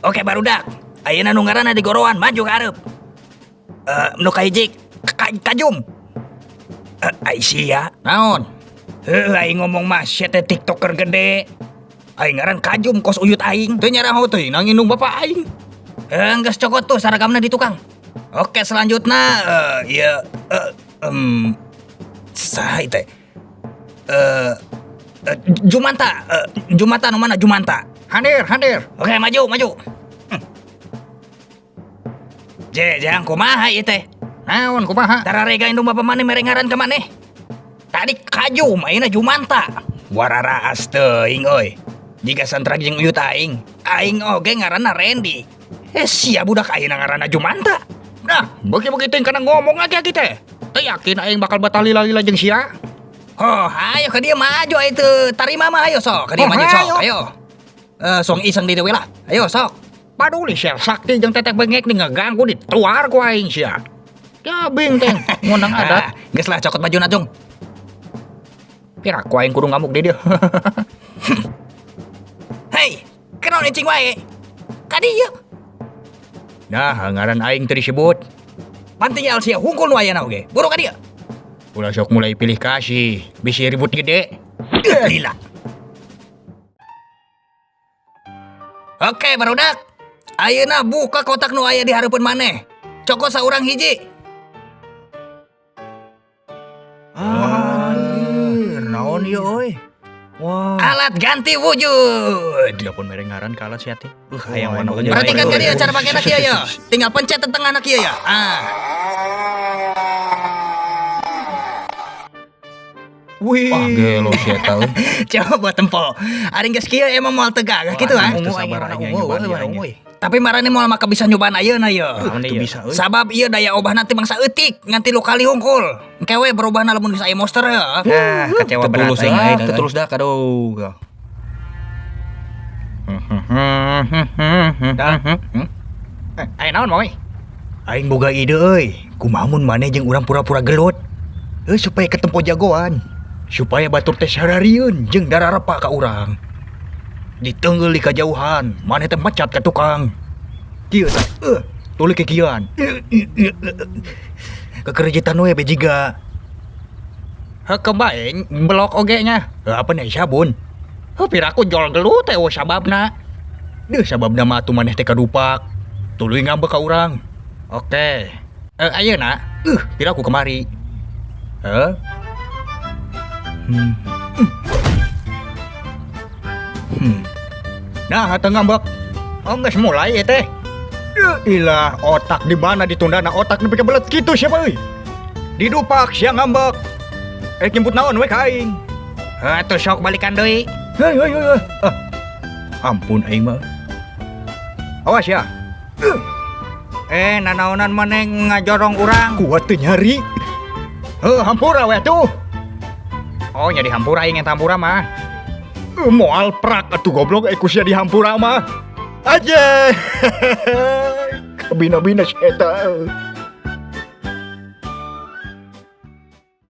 Oke, barudak. Ayeuna nu ngaranna di goroan maju ka hareup. Eh, nu kahiji Kajum. Eh, ai sia. Naon? Heuh, aing ngomong mah sia teh TikToker gede. Aing ngaran Kajum kos uyut aing. Teu nyaraho teuing nang indung bapak aing. Eh, geus cokot tuh saragamna di tukang. Oke, selanjutnya ya saha ieu teh? Eh eh, Jumanta, Jumanta nu mana Jumanta? Hadir, hadir. Oke, maju, maju. Je, jang kumaha ieu teh? Naon kumaha? Tararega indung bapa maneh mere ngaran ka maneh. Tadi Kajum, ayeuna Jumanta. Wararaas teuing euy. Jiga santra jeung uyut aing. Aing oge ngaranna Randy. Eh, sia budak ayeuna ngaranna Jumanta. Nah, beuki-beuki teuing kana ngomong lagi lagi teh. Teu yakin aing bakal batal lila-lila jeung sia. Oh, ayo ka dieu maju aya teu tarima mah, ayo sok ka dieu Oh, maju sok, ayo. Ayo. Eh, song iseng di deui lah. Ayo sok. Paduli sia sakti jeung tetek bengek nih ngeganggu dituar ku aing sia. Jabing teh ngundang adat. Ah, geus lah, cokot bajuna, Jung. Pira ku aing kudu ngamuk di dieu. Hei, kunaon incing wae? Ka dieu. Nah, ngaran aing teu disebut. Pan tinggal sia hungkul nu ayana oge. Buru ka dieu. Ulah sok mulai pilih kasih, bisi ribut gede. Lila. Oke, barudak. Ayeuna buka kotak nu aya di hareupeun maneh. Cokot saurang hiji. Anjir, naon ieu euy? Wah. Alat ganti wujud. Dia pun mere ngaran ka alat sia teh. Hayang warna ungu. Perhatikan ka dieu cara pakena kieu ya. Tinggal pencet tengahna kieu ya. Ah. Wih. Wah, gelo sia eta euy. Coba tempo. Ari geus kieu emang moal teu gagah kitu ah. Teu sabar aing nyobaan ieu aing. Tapi marane moal maka bisa nyobaan ayeuna ye. Teu bisa euy. Sabab ieu daya obahna teh mangsa eutik ngan 3 kali hungkul. Engke we berubahna lamun geus aya monster ya. Nah, kecewa berat Tetulus aing ah, euy. Tetulus dah aduh. Dah. Eh, aya naon moy? Aing boga ide euy. Kumaha mun maneh jeung urang pura-pura gelut? Eh, supaya ketempo jagoan. Supaya batur teh sararieun jeung dararepa ka urang. Ditenggel di kajauhan, maneh teh mecat ka tukang. Kieu tah, tuluy kikieuan. Kekerejetan we bejiga. Heukeum bae belok oge nya. Heuh, apa nih sabun? Heuh, piraku jol gelut teh eueuh sababna. Deuh, sababna mah atuh maneh teh kadupak. Tuluy ngambek ka urang. Oke. Eh, ayeuna? Piraku kemari. Heuh? Nah, teu ngambek. Oh, geus mulai ieu teh. Duh, ilah, otak di mana ditundana otak nepi ka belet kitu siapa euy? Didupak sia ngambek. Eh, nyebut naon we ka aing? Heuh, atuh sok balikan deui. Hei, hei, hei. Ah. Ampun aing mah. Awas ya. Eh, nanaonan maneh ngajorong urang? Kuat teu nyari. Heuh, hampura we atuh. Oh, nya dihampura aing eta hampura mah. Moal prak atuh goblok ku sia dihampura mah. Aja. Kabina-bina si eta.